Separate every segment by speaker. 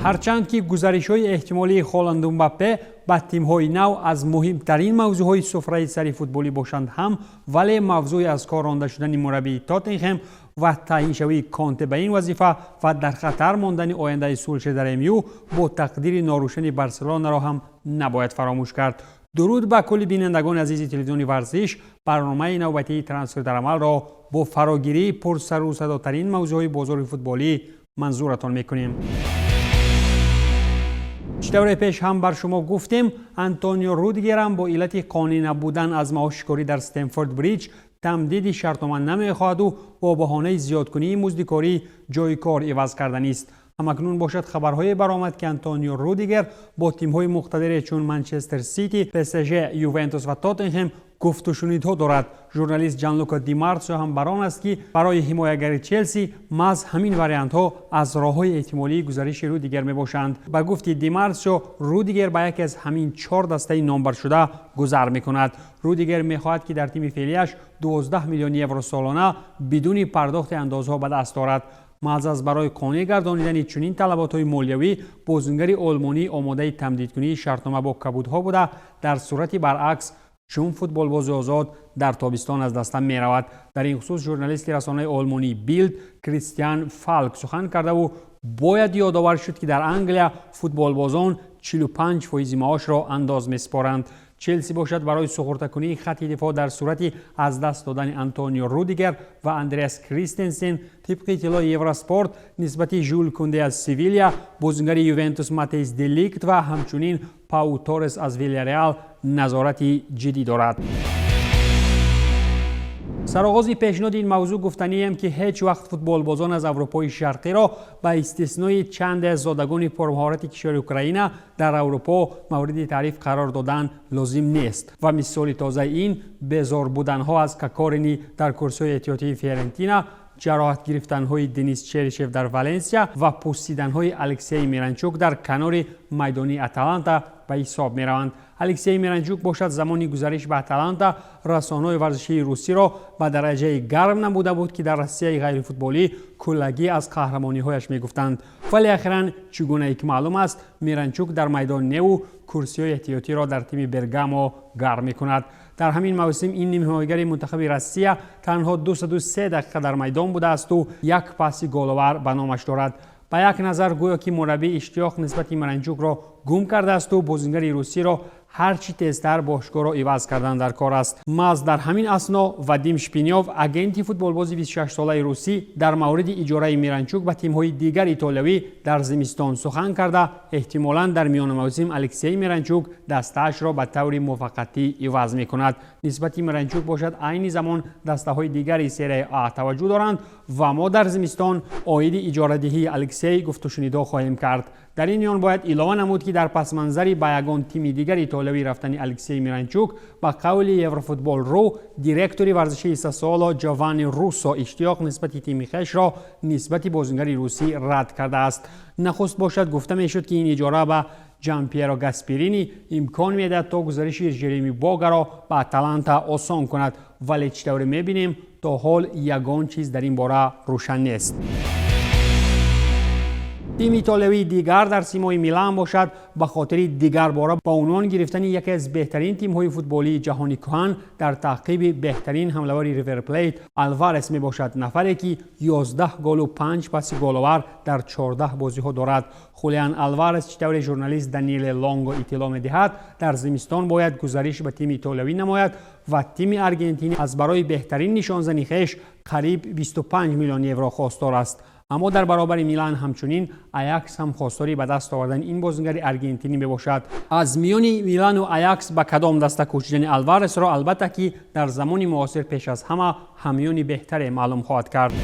Speaker 1: Ҳарчанд ки гузаришҳои эҳтимолии Холанду Мбаппе ба тимҳои нав аз муҳимтарин мавзӯъҳои суфраи сари футболӣ бошанд ҳам, вале мавзӯи аз кор ронда шудани мураббии Тоттенхем ва таъйиншавии Конте ба ин вазифа ва дар хатар мондани ояндаи Сулшер дар МЮ бо тақдири норӯшани Барселонаро ҳам набояд фаромӯш кард. Дуруд ба кулли бинандагони азизи телевизиони Варзиш. Барномаи навбатии «Трансфер дар амалро» бо фарогирии пурсарусадотарин мавзӯъҳои бозори футболӣ манзуратон мекунем. Чӣ тавре пеш ҳам бар шумо гуфтем, Антонио Рудигерам бо иллати қонеъ набудан аз маоши корӣ дар Стемфорд Бриҷ тамдиди шартнома намехоҳаду бо баҳонаи зиёдкунии музди корӣ ҷои кор иваз карданист. Ҳамакнун бошад, хабарҳое баромад, ки Антонио Рудигер бо тимҳои муқтадире чун Манчестер Сити, ПСЖ, Ювентус ва Тоттенхем гуфтушунидҳо дорад. Журналист Ҷанлука Димарсио ҳам бар он аст, ки барои ҳимоягари Челси маҳз ҳамин вариантҳо аз роҳҳои эҳтимолии гузариши Рудигер мебошанд. Ба гуфти Димарсио, Рудигер ба яке аз ҳамин чор дастаи номбаршуда гузар мекунад. Рудигер мехоҳад, ки дар тими феълияш 12 миллион евро солона бидуни пардохти андозҳо ба даст орад. Маҳз аз барои қонеъ гардонидани чунин талаботҳои молиявӣ бозингари олмонӣ омодаи тамдидкунии шартнома бо кабудҳо буда, дар сурати баръакс чун футболбози озод дар тобистон аз даста меравад. Дар ин хусус журналисти расонаи олмонии Билд Кристиан Фалк сухан кардаву бояд ёдовар шуд, ки дар Англия футболбозон 45 фоизи маошро андоз месупоранд. Челси бошад, барои суғуртакунии хатти дифоъ дар сурати аз даст додани Антонио Рудигер ва Андреас Кристенсен, тибқи иттилои Евроспорт, нисбати Жул Кунде аз Севилия, бозингари Ювентус Матейс Деликт ва ҳамчунин Пау Торес аз Вилареал назорати ҷиддӣ дорад. Сароғози пешниҳоди ин мавзӯъ гуфтанием, ки ҳеҷ вақт футболбозон аз Аврупои Шарқиро, ба истиснои чанде аз зодагони пурмаҳорати кишвари Украина, дар Аврупо мавриди таъриф қарор додан лозим нест. Ва мисоли тозаи ин безор буданҳо аз Кокорини дар курсиҳои эҳтиётии Фиорентина, ҷароҳат гирифтанҳои Денис Черишев дар Валенсия ва пусиданҳои Алексей Миранчук дар канори майдони Аталанта ба ҳисоб мераванд. Алексей Миранчук бошад, замони гузариш ба Аталанта расонаҳои варзишии русиро ба дараҷаи гарм намуда буд, ки дар Россияи ғайрифутболӣ куллагӣ аз қаҳрамониҳояш мегуфтанд. Вале ахиран, чӣ гунае ки маълум аст, Миранчук дар майдон неву курсиҳои эҳтиётиро дар тими Бергамо гарм мекунад. Дар ҳамин мавсим ин нимҳимоягари мунтахаби Россия танҳо 203 дақиқа дар майдон будаасту як паси головар ба номаш дорад. Ба як назар гӯё ки мураббӣ иштиёқ нисбати Миранчукро гум кардаасту бозингари русиро ҳарчи тезтар бошгоҳро иваз кардан дар кор аст. Маҳз дар ҳамин асно Вадим Шпинёв, агенти футболбози 26-солаи русӣ, дар мавриди иҷораи Миранчук ба тимҳои дигар итолиявӣ дар зимистон сухан карда, эҳтимолан дар миёнамавсим Алексей Миранчук дастаашро ба таври муваққатӣ иваз мекунад. Нисбати Миранчук бошад, айни замон дастаҳои дигари Серияи А таваҷҷӯҳ доранд ва мо дар зимистон оиди иҷорадиҳии Алексей гуфтушунидҳо хоҳем кард. Дар ин миён бояд илова намуд, ки дар пасманзари ба ягон тими дигари итолиявӣ рафтани Алексей Миранчук, ба қавли Еврофутбол ру, директори варзишии Сасуоло Ҷовани Руссо иштиёқ нисбати тими хешро нисбати бозингари русӣ рад кардааст. Нахуст бошад, гуфта мешуд, ки ин иҷора ба Ҷампьеро Гасперини имкон медиҳад, то гузариши Жереми Богаро ба Аталанта осон кунад, вале чӣ тавре мебинем, то ҳол ягон чиз дар ин бора рӯшан нест. Тими итолиявии дигар дар симои Милан бошад, ба хотири дигарбора ба унвон гирифтани яке аз беҳтарин тимҳои футболии ҷаҳони кӯҳан дар таъқиби беҳтарин ҳамлавари Риверплейт Алварес мебошад, нафаре ки 11 голу 5 паси головар дар 14 бозиҳо дорад. Хулиан Алварес, чӣ тавре журналист Даниеле Лонго иттилоъ медиҳад, дар зимистон бояд гузариш ба тими итолиявӣ намояд ва тими аргентинӣ аз барои беҳтарин нишонзани хеш қариб 25 миллион евро хостор аст. Аммо дар баробари Милан ҳамчунин Аякс ҳам хостори ба даст овардани ин бозингари аргентинӣ мебошад. Аз миёни Милану Аякс ба кадом даста кӯчидани Алваресро, албатта ки, дар замони муосир пеш аз ҳама ҳамёни беҳтаре маълум хоҳад кард.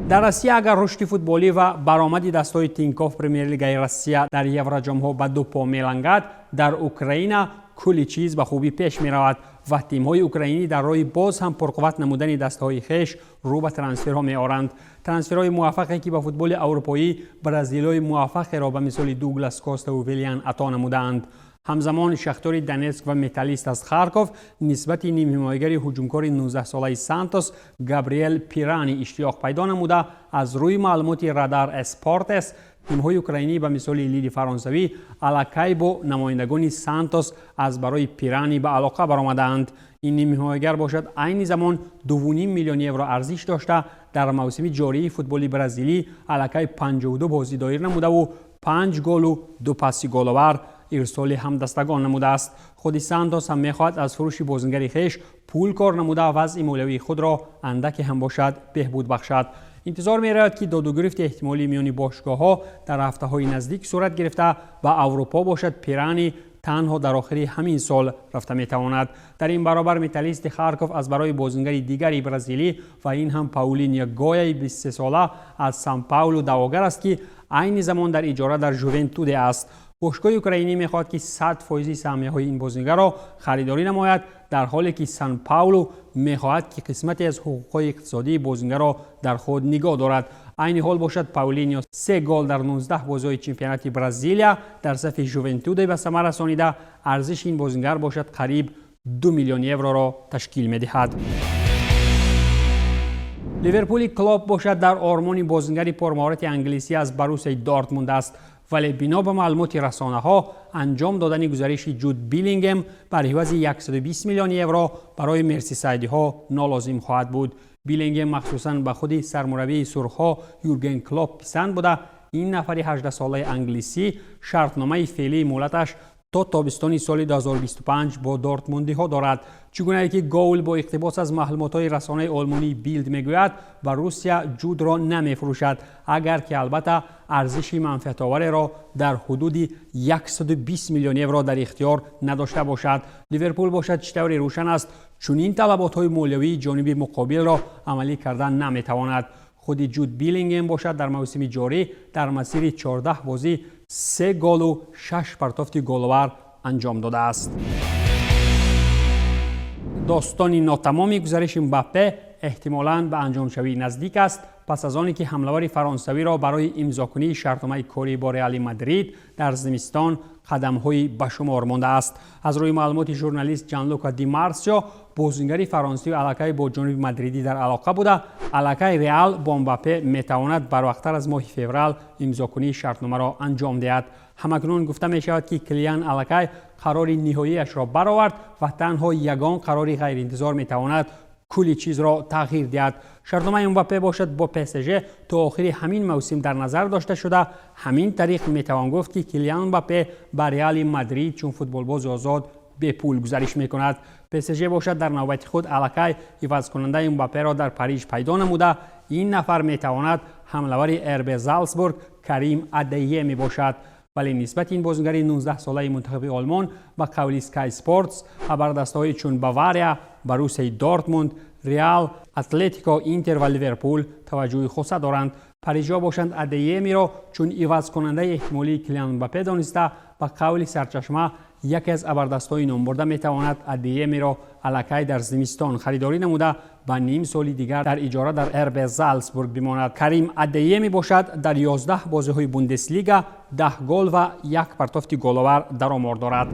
Speaker 1: Дар Россия агар рушди футболӣ ва баромади дастҳои Тинькофф Премер-лигаи Россия дар Евроҷомҳо ба ду по мелангад, дар Украина кулли чиз ба хубӣ пеш меравад ва тимҳои украинӣ дар роҳи боз ҳам пурқувват намудани дастаҳои хеш рӯ ба трансферҳо меоранд. Трансферҳои муваффақе, ки ба футболи аврупоӣ бразилиёи муваффақеро ба мисоли Дуглас Коставу Вилиан ато намудаанд. Ҳамзамон Шахтори Донетск ва Металлист аз Харков нисбати нимҳимоягари ҳуҷумкори 19-солаи Сантос Габриэл Пирани иштиёқ пайдо намуда. Аз рӯи маълумоти Радар Эспортес, тимҳои украинӣ ба мисоли Лили фаронсавӣ аллакай бо намояндагони Сантос аз барои Пирани ба алоқа баромадаанд. Ин нимҳимоягар бошад, айни замон 2,5 миллион евро арзиш дошта, дар мавсими ҷории футболи бразилӣ аллакай 52 бозӣ доир намудаву 5 голу 2 пасси головар ирсоли ҳамдастагон намудааст. Худи Сантос ҳам мехоҳад аз фурӯши бозингари хеш пул кор намуда, вазъи молиявии худро андаке ҳам бошад, беҳбуд бахшад. Интизор меравад, ки додугирифти эҳтимолӣ миёни бошгоҳҳо дар ҳафтаҳои наздик сурат гирифта, ба Аврупо бошад, Пирани танҳо дар охири ҳамин сол рафта метавонад. Дар ин баробар Металлисти Харков аз барои бозингари дигари бразилӣ ва ин ҳам Паулиньо Гояи 23сола аз Сан Паулу даъвогар аст, ки айни замон дар иҷора дар Жувентуде аст. Бошгоҳи украинӣ мехоҳад, ки 100 фоизи саҳмияҳои ин бозингарро харидорӣ намояд, дар ҳоле ки Сан Паулу мехоҳад, ки қисмате аз ҳуқуқҳои иқтисодии бозингарро дар худ нигоҳ дорад. Айни ҳол бошад, Паулинио се гол дар 19 бозиҳои чемпионати Бразилия дар сафи Жувентуде ба самар расонида. Арзиши ин бозингар бошад, қариб 2 миллион евроро ташкил медиҳад. Ливерпули Клоп бошад, дар ормони бозингари пурмаҳорати англисӣ аз Борусияи Дортмунд аст, вале бино ба маълумоти расонаҳо, анҷом додани гузариши Ҷуд Билингем бар ивази 120 миллион евро барои мерсисайдиҳо нолозим хоҳад буд. Билингем махсусан ба худи сармураббии сурхҳо Юрген Клоп писанд буда. Ин нафари 18-солаи англисӣ шартномаи феълии муҳлаташ то тобистони соли 2025 бо дортмундиҳо дорад. Чӣ гунае ки Гоул бо иқтибос аз маълумотҳои расонаи олмонии Билд мегӯяд, Борусия Ҷудро намефурӯшад, агар ки албатта арзиши манфиатовареро дар ҳудуди 120 миллион евро дар ихтиёр надошта бошад. Ливерпул бошад, чӣ тавре рӯшан аст, чунин талаботҳои молиявии ҷониби муқобилро амалӣ кардан наметавонад. Худи Ҷуд Билингем бошад, дар мавсими ҷорӣ дар масири 14 бозӣ се голу шаш партофти головар анҷом додааст. Достони нотамоми гузариши Мбаппе эҳтимолан ба анҷомшавӣ наздик аст, пас аз оне ки ҳамлавари фаронсавиро барои имзокунии шартномаи корӣ бо Реали Мадрид дар зимистон қадамҳои ба шумор мондааст. Аз рӯи маълумоти журналист Ҷанлука Ди Марсио, бозингари фаронсавӣ аллакай бо ҷониби мадридӣ дар алоқа буда, аллакай Реал бо Мбаппе метавонад барвақттар аз моҳи феврал имзокунии шартномаро анҷом диҳад. Ҳамакнун гуфта мешавад, ки Килиан аллакай қарори ниҳоияшро баровард ва танҳо ягон қарори ғайриинтизор метавонад кулли чизро тағйир диҳад. Шартномаи Мбаппе бошад, бо ПСЖ то охири ҳамин мавсим дар назар дошта шуда. Ҳамин тариқ метавон гуфт, ки Килиан Мбаппе ба Реали Мадрид чун футболбози озод бепул гузариш мекунад. ПСЖ бошад, дар навбати худ аллакай ивазкунандаи Мбапперо дар Париж пайдо намуда. Ин нафар метавонад ҳамлавари РБ Залцбург Карим Адееми бошад. Вале нисбати ин бозингари 19-солаи мунтахаби Олмон, ба қавли Sky Sports, абардастаҳои чун Бавария, Борусияи Дортмунд, Реал, Атлетико, Интер ва Ливерпул таваҷҷӯҳи хоса доранд. Парижиҳо бошанд, Адеемиро чун ивазкунандаи эҳтимолии Килиан Мбаппе дониста, ба қавли сарчашма, яке аз абардастҳои номбурда метавонад Адеемиро аллакай дар зимистон харидорӣ намуда, ба ним соли дигар дар иҷора дар РБ Залцбург бимонад. Карим Адееми бошад, дар 11 бозиҳои Бундеслига 10 гол ва як партофти головар дар омор дорад.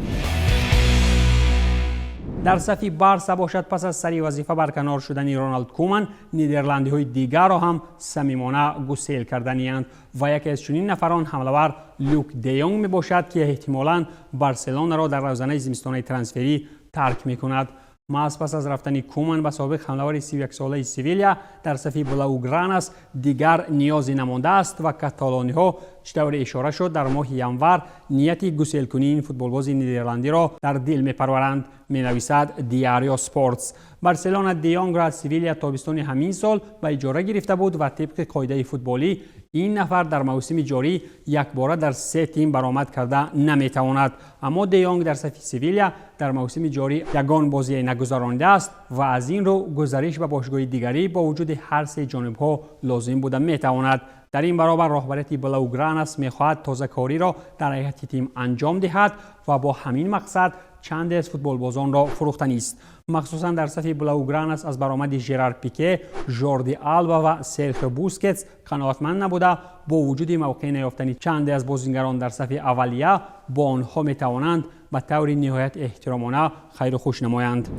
Speaker 1: Дар сафи Барса бошад, пас аз сари вазифа барканор шудани Роналд Куман, нидерландиҳои дигарро ҳам самимона гусел карданиянд ва яке аз чунин нафарон ҳамлавар Люк Деёнг мебошад, ки эҳтимолан Барселонаро дар равзанаи зимистонаи трансферӣ тарк мекунад. Маҳз пас аз рафтани Куман ба собиқ ҳамлавари 31-солаи Севиля дар сафи блаугранас дигар ниёзе намондааст ва каталониҳо, чӣ тавре ишора шуд, дар моҳи январ нияти гуселкунии ин футболбози нидерландиро дар дил мепарваранд, менависад Диарио Спортс. Барселона Деёнгро аз Севилия тобистони ҳамин сол ба иҷора гирифта буд ва тибқи қоидаи футболӣ ин нафар дар мавсими ҷорӣ якбора дар се тим баромад карда наметавонад. Аммо Деёнг дар сафи Севилия дар мавсими ҷорӣ ягон бозие нагузаронидааст ва аз ин рӯ гузариш ба бошгоҳи дигарӣ бо вуҷуди ҳар се ҷонибҳо лозим буда метавонад. Дар ин баробар роҳбарияти блаугранас мехоҳад тозакориро дар ҳайати тим анҷом диҳад ва бо ҳамин мақсад Чанде аз футболбозонро фурӯхтанист. Махсусан дар сафи блаугранас аз баромади Жерар Пике, Жорди Алба ва Серхио Бускетс қаноатманд набуда, бо вуҷуди мавқеъ наёфтани чанде аз бозингарон дар сафи аввалия, бо онҳо метавонанд ба таври ниҳоят эҳтиромона хайру хуш намоянд.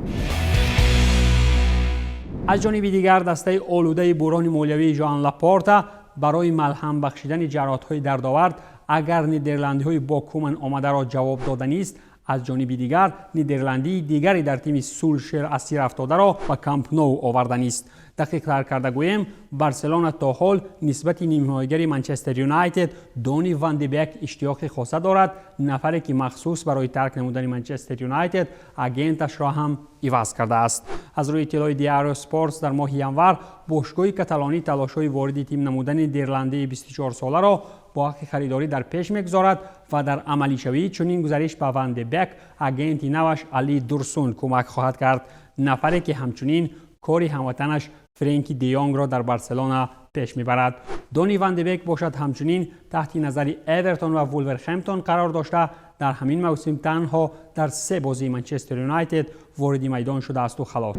Speaker 1: Аз ҷониби дигар, дастаи олудаи буҳрони молиявии Жоан Лапорта барои малҳам бахшидани ҷароҳатҳои дардовард агар нидерландиҳои бо Куман омадаро ҷавоб доданист, аз ҷониби дигар нидерландии дигаре дар тими Сулшер асир афтодаро ба Камп Ноу оварданист. Дақиқтар карда гӯем, Барселона то ҳол нисбати нимҳимоягари Манчестер Юнайтед Дони Ван де Бек иштиёқи хоса дорад, нафаре ки махсус барои тарк намудани Манчестер Юнайтед агенташро ҳам иваз кардааст. Аз рӯи иттилои Диарио Спортс, дар моҳи январ бошгоҳи каталонӣ талошҳои вориди тим намудани нидерландии 24-соларо бо ҳаққи харидорӣ дар пеш мегузорад ва дар амалишавии чунин гузариш ба Ван де Бек агенти наваш Али Дурсун кӯмак хоҳад кард, нафаре ки ҳамчунин кори ҳамватанаш Френки де Йонгро дар Барселона пеш мебарад. Дони Ван де Бек бошад, ҳамчунин таҳти назари Эвертон ва Вулверхемптон қарор дошта, дар ҳамин мавсим танҳо дар се бозии Манчестер Юнайтед вориди майдон шудаасту халос.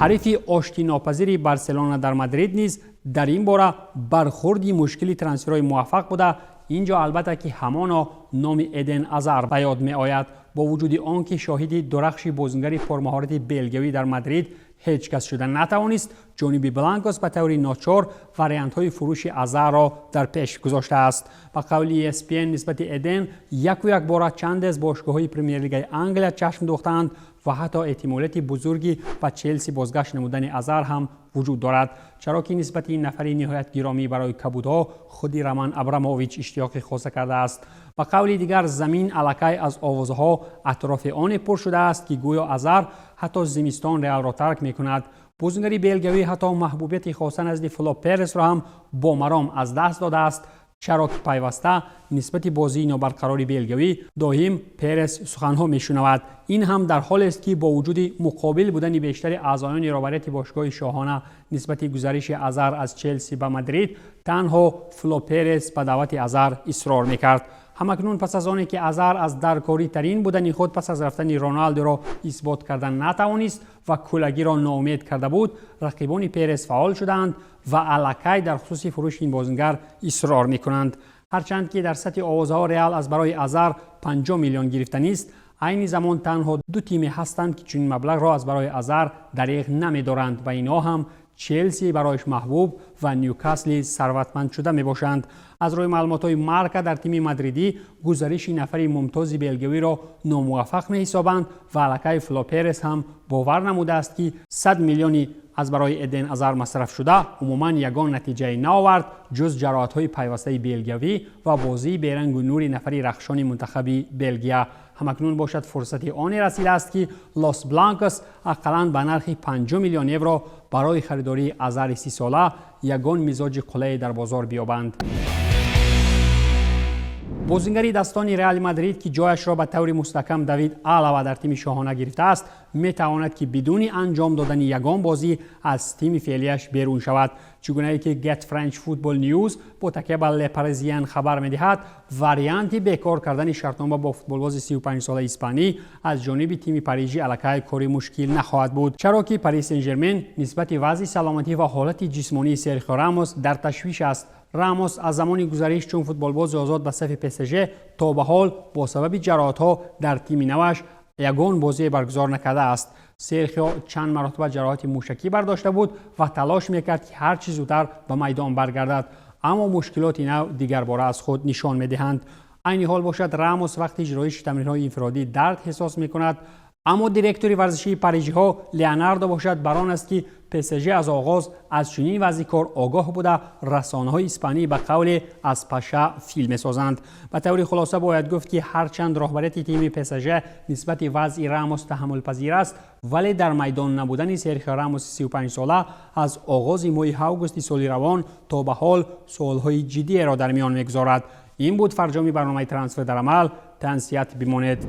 Speaker 1: Ҳарифи оштинопазири Барселона дар Мадрид низ дар ин бора бархурди мушкили трансферҳои муваффақ буда. Ин ҷо албатта ки ҳамоно номи Эден Азар ба ёд меояд. Бо вуҷуди он ки шоҳиди дурахши бозингари пурмаҳорати белгиявӣ дар Мадрид ҳеҷ кас шуда натавонист, ҷониби бланкос ба таври ночор вариантҳои фурӯши Азарро дар пеш гузоштааст. Ба қавли ESPN, нисбати Эден яку якбора чанде аз бошгоҳҳои Премер-лигаи Англия чашм дӯхтаанд ва ҳатто эҳтимолияти бузурги ба Челси бозгашт намудани Азар ҳам вуҷуд дорад, чаро ки нисбати ин нафари ниҳоят гиромӣ барои кабудҳо худи Роман Абрамович иштиёқи хоса кардааст. Ба қавли дигар, замин аллакай аз овозҳо атрофи оне пур шудааст, ки гӯё Азар ҳатто зимистон Реалро тарк мекунад. Бозингари белгиявӣ ҳатто маҳбубияти хоса назди Фло Пересро ҳам бо маром аз даст додааст, чаро ки пайваста нисбати бозии нобарқарори белгиявӣ доим Перес суханҳо мешунавад. Ин ҳам дар ҳолест, ки бо вуҷуди муқобил будани бештари аъзоёни роҳбарияти бошгоҳи шоҳона нисбати гузариши Азар аз Челси ба Мадрид, танҳо Фло Перес ба даъвати Азар исрор мекард. Ҳамакнун, пас аз оне ки Азар аз даркоритарин будани худ пас аз рафтани Роналдоро исбот кардан натавонист ва кулагиро ноумед карда буд, рақибони Перес фаъол шудаанд ва аллакай дар хусуси фурӯши ин бозингар исрор мекунанд. Ҳарчанд ки дар сатҳи овозаҳо Реал аз барои Азар 50 миллион гирифтанист, айни замон танҳо ду тиме ҳастанд, ки чунин маблағро аз барои Азар дариғ намедоранд ва инҳо ҳам Челси барояш маҳбуб ва Нюкасли сарватмандшуда мебошанд. Аз рӯи маълумотҳои Марка, дар тими мадридӣ гузариши нафари мумтози белгиявиро номуваффақ меҳисобанд ва аллакай Фло Перес ҳам бовар намудааст, ки 100 миллиони аз барои Эден Азар масрафшуда умуман ягон натиҷае наовард, ҷуз ҷароҳатҳои пайвастаи белгиявӣ ва бозии берангу нури нафари рахшони мунтахаби Белгия. Ҳамакнун бошад, фурсати оне расидааст, ки Лос Бланкос ақаллан ба нархи 50 миллион евро барои харидории Азари 30-сола ягон мизоҷи қуллае дар бозор биёбанд. Бозингари дастони Реали Мадрид, ки ҷояшро ба таври мустаҳкам Давид Алава дар тими шоҳона гирифтааст, метавонад, ки бидуни анҷом додани ягон бозӣ аз тими феълияш берун шавад. Чӣ гунае ки Get French Football News бо такя ба Ле Паризиан хабар медиҳад, варианти бекор кардани шартнома бо футболбози 35-солаи испанӣ аз ҷониби тими парижӣ аллакай кори мушкил нахоҳад буд, чаро ки Парис Сен Жермен нисбати вазъи саломатӣ ва ҳолати ҷисмонии Серхио Рамос дар ташвиш аст. Рамос аз замони гузариш чун футболбози озод ба сафи ПСЖ то ба ҳол бо сабаби ҷароҳатҳо дар тими наваш ягон бозие баргузор накардааст. Серхио чанд маротиба ҷароҳати мушакӣ бардошта буд ва талош мекард, ки ҳар чӣ зудтар ба майдон баргардад, аммо мушкилоти нав дигарбора аз худ нишон медиҳанд. Айни ҳол бошад, Рамос вақти иҷроиши тамринҳои инфиродӣ дард ҳисос мекунад. Аммо директори варзишии парижиҳо Леонардо бошад бар он аст, ки ПСЖ аз оғоз аз чунин вазъи кор огоҳ буда, расонаҳои испанӣ ба қавле аз паша фил месозанд. Ба таври хулоса бояд гуфт, ки ҳарчанд роҳбарияти тими ПСЖ нисбати вазъи Рамос таҳаммулпазир аст, вале дар майдон набудани Серхио Рамоси 35-сола аз оғози моҳи августи соли равон то ба ҳол суолҳои ҷиддиеро дар миён мегузорад. Ин буд фарҷоми барномаи Трансфер дар амал. Тансиҳат бимонед.